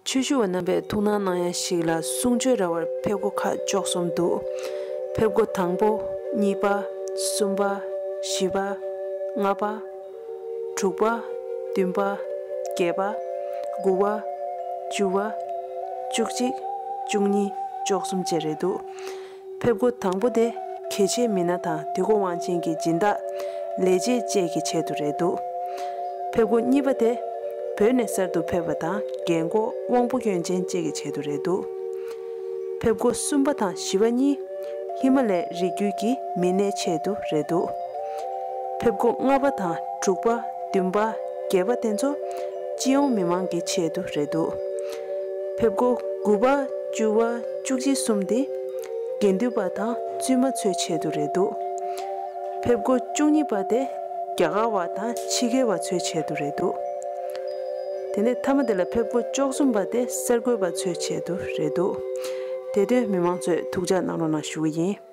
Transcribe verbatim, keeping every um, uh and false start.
ཆོས་ཞུ་བ་རྣམ་པས་ཐུགས་སྣང་གནང་ཡ་ཞིག་ལ། གསུང་ཆོས་ར་བར་ཕེབས་སྒོ་ཁག་བཅུ་གསུམ་འདུག། ཕེབས་སྒོ་དང་པོ། གཉིས་པ། གསུམ་པ། བཞི་པ། ལྔ་པ། དྲུག་པ། བདུན་པ། བརྒྱད་པ། དགུ་པ། བཅུ་པ། བཅུ་གཅིག། བཅུ་གཉིས། བཅུ་གསུམ་བཅས་རེད་འདུག། ཕེབས་སྒོ་དང་པོ་དེ་གལ་ཆེའི་མི་སྣ་དང་དུས་འཁོར་དབང་ཆེན་གྱི་སྦྱིན་བདག་ལས་བྱེད་བཅས་ཀྱི་ཆེད་དུ་རེད་འདུག། ཕེབས་སྒོ་གཉིས་པ་དེ་བོད་ནས་གསར་དུ་ཕེབས་པ་དང་རྒན་གོག་དབང་པོ་སྐྱོན་ཅན་བཅས་ཀྱི་ཆེད་དུ་རེད་འདུག། ཕེབས་སྒོ་གསུམ་པ་དང་བཞི་པ་གཉིས་ཧི་མ་ལའི་རི་རྒྱུད་ཀྱི་མི་སྣའི་ཆེད་དུ་རེད་འདུག། ཕེབས་སྒོ་ལྔ་པ་དང་དྲུག་པ། བདུན་པ། བརྒྱད་པ་དེ་ཚོ་སྤྱི་ཡོངས་མི་མང་གི་ཆེད་དུ་རེད་འདུག། ཕེབས་སྒོ་དགུ་པ། བཅུ་པ། བཅུ་གཅིག་གསུམ་དེ་དགེ་འདུན་པ་དང་བཙུན་མ་ཚོའི་ཆེད་དུ་རེད་འདུག། ཕེབས་སྒོ་བཅུ་གཉིས་པ་དེ་རྒྱ་གར་བ་དང་ཕྱི་རྒྱལ་བ་ཚོའི་ཆེད་དུ་རེད་འདུག། དེ་ནས་མཐའ་མ་དེ་ལ་ཕེབས་སྒོ་བཅུ་གསུམ་པ་དེ་གསར་འགོད་པ་ཚོའི་ཆེད་དུ་རེད་འདུག། དེ་དོན་མི་མང་ཚོས་ཐུགས་འཇགས་གནང་རོགས་གནང་ཞུ་གི་ཡིན།